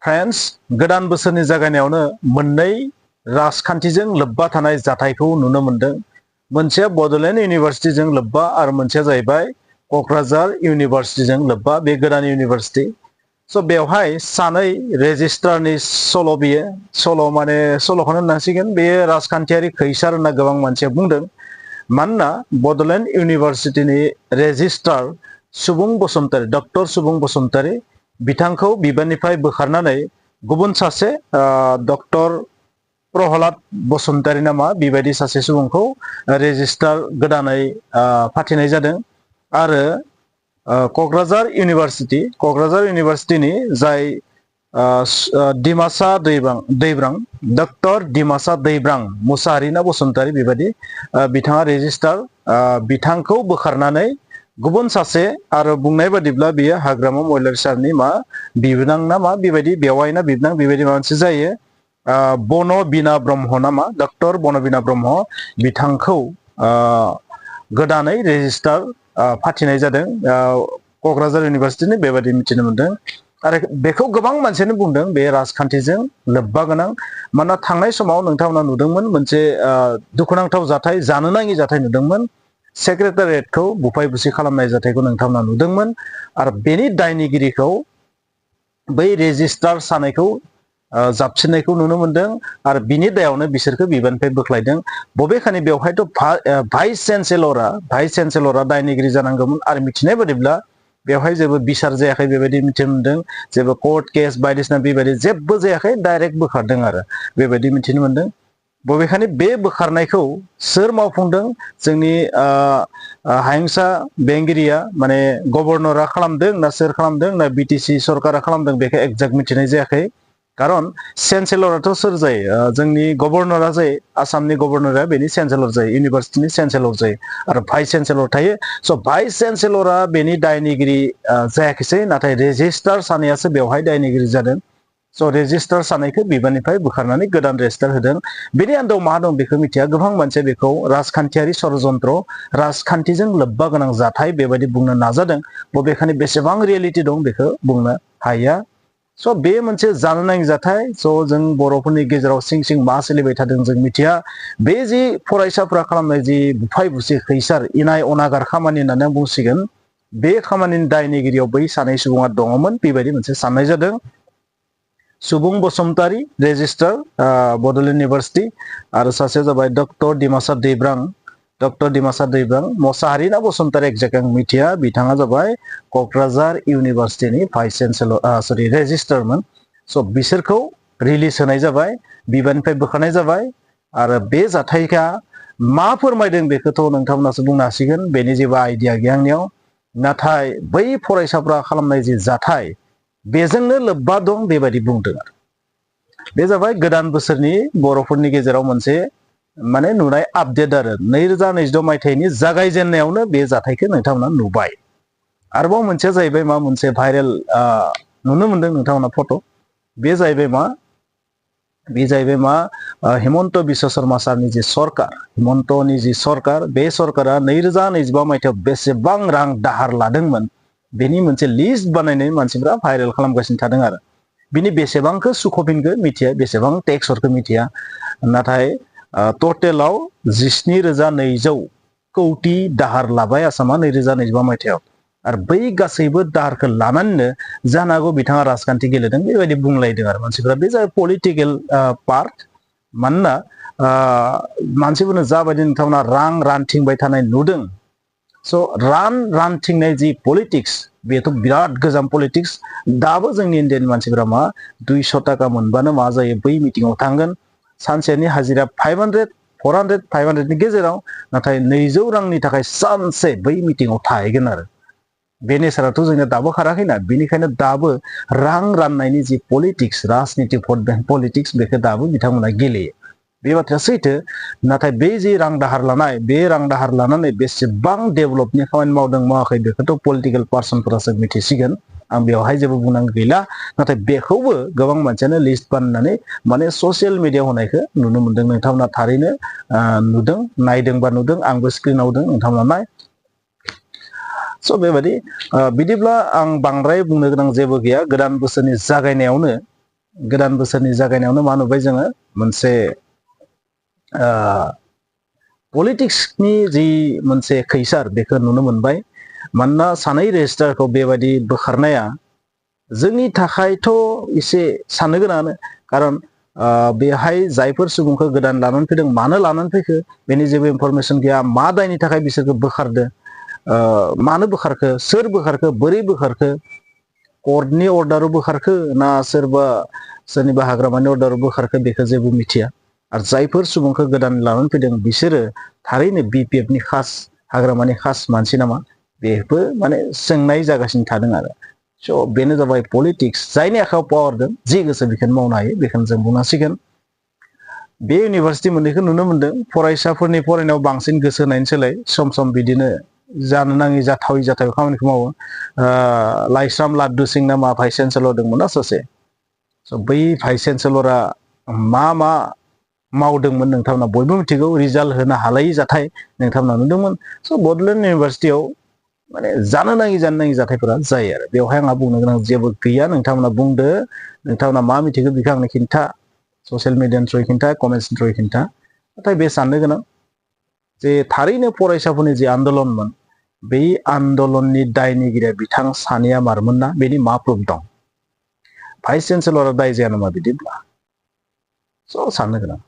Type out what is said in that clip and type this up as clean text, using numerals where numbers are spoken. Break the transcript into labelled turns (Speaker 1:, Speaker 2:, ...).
Speaker 1: Friends गोदान बोसोरनि जागायनायावनो मोननै राजखान्थिजों लोब्बा थानाय जाथायखौ नुनो मोनदों। मोनसेया बड'लेण्ड इउनिभारसिटिजों लोब्बा आरो मोनसेया जाहैबाय क'क्राझार इउनिभारसिटिजों लोब्बा बे गोदान इउनिभारसिटि। स' बेवहाय सानै रेजिस्ट्रारनि सल' बियो सल' माने सल'खौनो होननांसिगोन बेयो राजखान्थियारि खैसार होनना गोबां मानसिया बुंदों। मानोना बड'लेण्ड इउनिभारसिटिनि रेजिस्ट्रार सुबुं बसुमतारी डक्टर सुबुं बसुमतारी बिथांखौ बिबाननिफ्राय बोखारनानै गुबुन सासे डक्टर प्रहलाद बसुमतारी नामा बेबायदि सासे सुबुंखौ रेजिस्ट्रार गोदानै फाथिनाय जादों। आरो क'क्राझार इउनिभारसिटिनि जाय डिमासा दैब्रां डक्टर डिमासा दैब्रां मुसाहारि ना बसुमतारी बेबायदि बिथाङा रेजिस्ट्रार बिथांखौ बोखारनानै गुबुन सासे आरो बुंनाय बादिब्ला बियो हाग्रामा मइलार सारनि मा बिबोनां ना मा बेबायदि बेवाइ ना बिबोनां बेबायदि माबा मोनसे जायो। बनबिना ब्रह्म नामा डक्टर बनबिना ब्रह्म बिथांखौ गोदानै रेजिस्ट्रार फाथिनाय जादों क'क्राझार इउनिभारसिटिनि बेबायदि मिथिनो मोनदों। आरो बेखौ गोबां मानसियानो बुंदों बे राजखान्थिजों लोब्बा गोनां। मानोना थांनाय समाव नोंथांमोना नुदोंमोन मोनसे दुखुनांथाव जाथाय जानो नाङि जाथाय नुदोंमोन। सेक्रेटारियेटखौ बुफाय बुसि खालामनाय जाथायखौ नोंथांमोना नुदोंमोन। आरो बेनि दायनिगिरिखौ बै रेजिस्ट्रार सानैखौ जाबसिननायखौ नुनो मोनदों आरो बिनि दायावनो बिसोरखौ बिबाननिफ्राय बोख्लायदों। बबेखानि बेवहायथ' भाइस चेन्सेलरा दायनिगिरि जानांगौमोन आरो मिथिनाय बादिब्ला बेवहाय जेबो बिसार जायाखै बेबायदि मिथिनो मोनदों। जेबो कोर्ट केस बायदिसिना बेबायदि जेबो जायाखै डाइरेक्ट बोखारदों आरो बेबायदि मिथिनो मोनदों। बबेखानि बे बोखारनायखौ सोर मावफुंदों जोंनि हायुंसा बेंगिरिया माने गभर्नरा खालामदों ना सोर खालामदों ना बिटिसि सरकारा खालामदों बेखौ एक्जेक्ट मिथिनाय जायाखै। खारन चेन्सेलराथ' सोर जायो जोंनि गभर्नरा जायो आसामनि गभर्नरा बेनि चेन्सेलर जायो इउनिभारसिटिनि चेन्सेलर जायो आरो भाइस चेन्सेलर थायो। स' भाइस चेन्सेलरा बेनि दायनिगिरि जायाखिसै नाथाय रेजिस्ट्रार सानैयासो बेवहाय दायनिगिरि जादों। स' रेजिस्ट्रार सानैखौ बिबाननिफ्राय बोखारनानै गोदान रेजिस्ट्रार होदों। बेनि आन्दोआव मा दं बेखौ मिथिया गोबां मानसिया बेखौ राजखान्थियारि षड़यन्त्र राजखान्थिजों लोब्बा गोनां जाथाय बेबायदि बुंनो नाजादों। बबेखानि बेसेबां रियेलिटि दं बेखौ बुंनो हाया। स' बे मोनसे जानो नाङि जाथाय। स' जों बर'फोरनि गेजेराव सिं सिं मा सोलिबाय थादों जों मिथिया। बे जि फरायसाफोरा खालामनाय जि बुफाय बुसि खैसार इनाय अनागार खामानि होननानै बुंसिगोन बे खामानिनि दायनिगिरियाव बै सानै सुबुङा दङमोन बेबायदि मोनसे साननाय जादों। सुबुं बसुमतारी रेजिस्ट्रार बड'लेण्ड इउनिभारसिटि आरो सासेया जाबाय डक्टर डिमासा दैब्रां मुसाहारि ना बसुमतारी एक्जेक्ट आं मिथिया बिथाङा जाबाय क'क्राझार इउनिभारसिटिनि भाइस चेन्सेलर रेजिस्ट्रारमोन। स' बिसोरखौ रिलिज होनाय जाबाय बिबाननिफ्राय बोखारनाय जाबाय आरो बे जाथायखा मा फोरमायदों बेखौथ' नोंथांमोनासो बुंनो हासिगोन बेनि जेबो आइडिया गैया आंनियाव। नाथाय बै फरायसाफ्रा खालामनाय जि जाथाय बेजोंनो लोब्बा दं बेबायदि बुंदों आरो बे जाबाय गोदान बोसोरनि बर'फोरनि गेजेराव मोनसे माने नुनाय आपडेट आरो 2022 मायथाइनि जागायजेननायावनो बे जाथायखौ नोंथांमोना नुबाय। आरोबाव मोनसेया जाहैबाय मा मोनसे भाइरेल नुनो मोनदों नोंथांमोना फट' बे जाहैबाय मा हिमन्त बिश्व शर्मा सारनि जि सरकार हिमन्तनि जि सरकार बे सरकारा 2025 मायथाइयाव बेसेबां रां दाहार लादोंमोन बेनि मोनसे लिस्ट बानायनानै मानसिफ्रा भाइरेल खालामगासिनो थादों आरो बिनि बेसेबांखौ सुख'फिनखो मिथिया बेसेबां टेक्स हरखो मिथिया। नाथाय टटेलाव 17,200 कौटि दाहार लाबाय आसामा 2025 मायथाइयाव आरो बै गासैबो दाहारखौ लानानैनो जानो हागौ बिथाङा राजखान्थि गेलेदों बेबायदि बुंलायदों आरो मानसिफ्रा बे जाबाय पलिटिकेल पार्ट। मानोना मानसिफोरनो जाबायदि नोंथांमोना रां रानथिंबाय थानाय नुदों। स' रानथिंनाय जि पलिटिक्स बेथ' बिराद गोजाम पलिटिक्स दाबो जोंनि इण्डियानि मानसिफोरा मा 200 थाखा मोनबानो मा जायो बै मिटिङाव थांगोन सानसेनि हाजिरा 500 400 500नि गेजेराव नाथाय 200 रांनि थाखाय सानसे बै मिटिङाव थाहैगोन आरो बे नेचाराथ' जोंना दाबो खाराखैना बेनिखायनो दाबो रां राननायनि जि पलिटिक्स राजनिति भट बेंक पलिटिक्स बेखौ दाबो बिथांमोना गेलेयो बे बाथ्राया सैथो। नाथाय बे जि रां दाहार लानाय बे रां दाहार लानानै बेसेबां डेभेलपनि खामानि मावदों मावाखै बेखौथ' पलिटिकेल पार्सनफोरासो मिथिसिगोन आं बेवहाय जेबो बुंनांगौ गैला। नाथाय बेखौबो गोबां मानसियानो लिस्ट बानायनानै माने ससियेल मिडियाआव होनायखौ नुनो मोनदों। नोंथांमोना थारैनो नुदों नायदोंबा नुदों आंबो स्क्रिनाव नुदों नोंथांमोना नाय। स' बेबायदि बिदिब्ला आं बांद्राय बुंनो गोनां जेबो गैया। गोदान बोसोरनि जागायनायावनो गोदान बोसोरनि जागायनायावनो मा नुबाय जोङो मोनसे पलिटिक्सनि जि मोनसे खैसार बेखौ नुनो मोनबाय मानोना सानै रेजिस्ट्रारखौ बेबायदि बोखारनाया जोंनि थाखायथ' एसे साननो गोनाङानो खारन बेहाय जायफोर सुबुंखौ गोदान लानानै फैदों मानो लानानै फैखो बेनि जेबो इनफरमेसन गैया मा दायनि थाखाय बिसोरखौ बोखारदो मानो बोखारखो सोर बोखारखो बोरै बोखारखो कर्टनि अर्डाराव बोखारखो ना सोरनिबा हाग्रामानि अर्डाराव बोखारखो बेखौ जेबो मिथिया आरो जायफोर सुबुंखौ गोदान लानानै फैदों बिसोरो थारैनो बिपिएफनि खास हाग्रामानि खास मानसि नामा बेबो माने सोंनाय जागासिनो थादों आरो स' बेनो जाबाय पलिटिक्स जायनि आखायाव पावार दं जि गोसो बेखौनो मावनो हायो बेखौनो जों बुंनांसिगोन बे इउनिभार्सिटि मोननैखौ नुनो मोनदों फरायसाफोरनि फरायनायाव बांसिन गोसो होनायनि सोलाय सम सम बिदिनो जानो नाङि जाथावै खामानिखौ मावो लाइस्राम लाद्दु सिं ना मा भाइस चेन्सेलर दंमोन ना सासे स' बै भाइस चेन्सेलरा मा मावदोंमोन नोंथांमोना बयबो मिथिगौ रिजाल्ट होनो हालायि जाथाय नोंथांमोना नुदोंमोन स' बड'लेण्ड इउनिभार्सिटियाव माने जानो नाङि जाथायफोरा जायो आरो बेवहाय आंहा बुंनो गोनां जेबो गैया नोंथांमोना बुंदो नोंथांमोना मा मिथिगौ बेखौ आंनो खिन्था ससियेल मिडियानि थ्रुयै खिन्था कमेन्ट्सनि थ्रुयै खिन्था नाथाय बे साननो गोनां जे थारैनो फरायसाफोरनि जे आन्दलनमोन बै आन्दलननि दायनिगिरिया बिथां सानैया मारमोन ना बेनि मा प्रुफ दं भाइस चेन्सेलरा दाय जाया नामा बिदिब्ला स' साननो गोनां